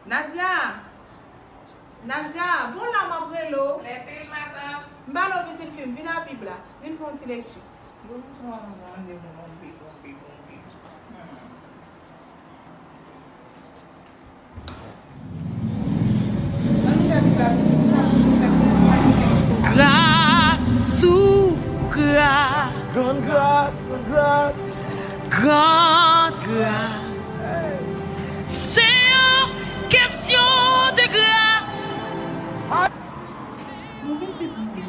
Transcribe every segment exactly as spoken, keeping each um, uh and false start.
Nadia! Nadia, bon la m ap rele w. Lè te matant. M pale w pitit fi m, vin a Bib la. Vin fè yon ti lekti. Bon, bon, bon, bon, bon, bon, bon, bon. Hmm. Ann gade Bib la, pitit, pou sa pou nou fè pou nou pa gen kèk sou. Gras sou gras. Grann gras, grann gras. Grann gras. Se yon kesyon de gras. Mon pitit, m di,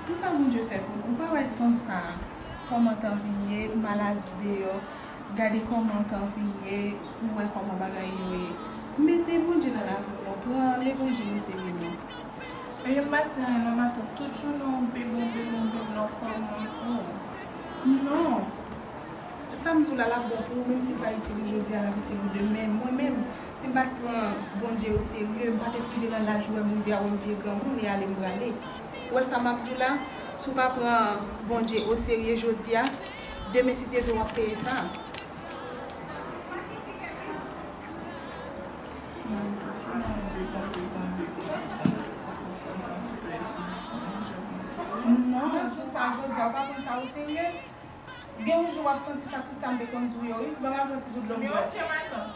pou sa Bondye fè pou nou, ou pa wè tan sa a, kòman tan vin ye, maladi deyò, gade kòman tan vin ye, ou wè kòman bagay yo ye. Mete Bondye nan lavi w non, pran levanjil o serye non. E yo m pa di anyen non, matant. Tout jounen w bib, w bib, w bib nan kò w, non. Sa m di w la, l ap bon pou ou, menm si l pa itil ou jodi a, l ap itil ou demen. Mwen menm, si m pa t pran Bondye o serye, m pa t rive nan laj ou wè m rive a, wè m vye granmoun e ale m prale. Ou wè sa m ap di w la? Si w pa pran Bondye o serye jodi a, demen si Dye vle w ap peye sa. Non, jou sa jodi a, ou pa pran sa o serye. Gen yon jou w ap santi sa, tout sa m te konn di w yo, wi. Ban m ap pran ti gout dlo m bwè.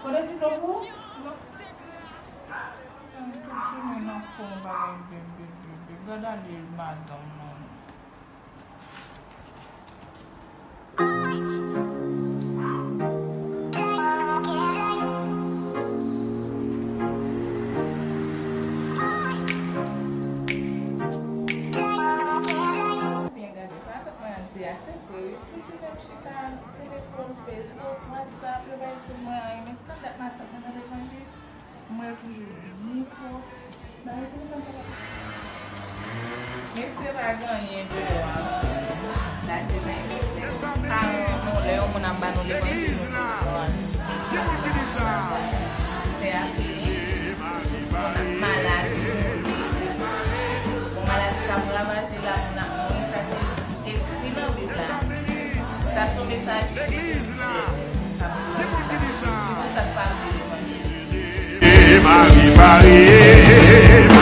Pran de ti dlo pou ou. Tout jounen nan kò w bagay bèb, bèb, bèb, bèb. Gad ale madanm nan. Byen gade sa, tèt mwen ap di a, se vre wi. Tout jounen m chita, telefòn, Facebook, WhatsApp, yo pa itil mwen anyen, men tande ak matant mwen nan levanjil. Mwen toujou byen fò. Mesye pa gen anyen deyò a. Lage men, pa renmen nou lè yon moun ap ba nou levanjil nou toujou al. Tè a fini, moun ap malad. Bon, maladi k ap ravaje la, moun ap mouri, sa se ekri nan Bib la. Sa se yon mesaj ki sitou sa k pa vle levanjil. E Mari, Mari, e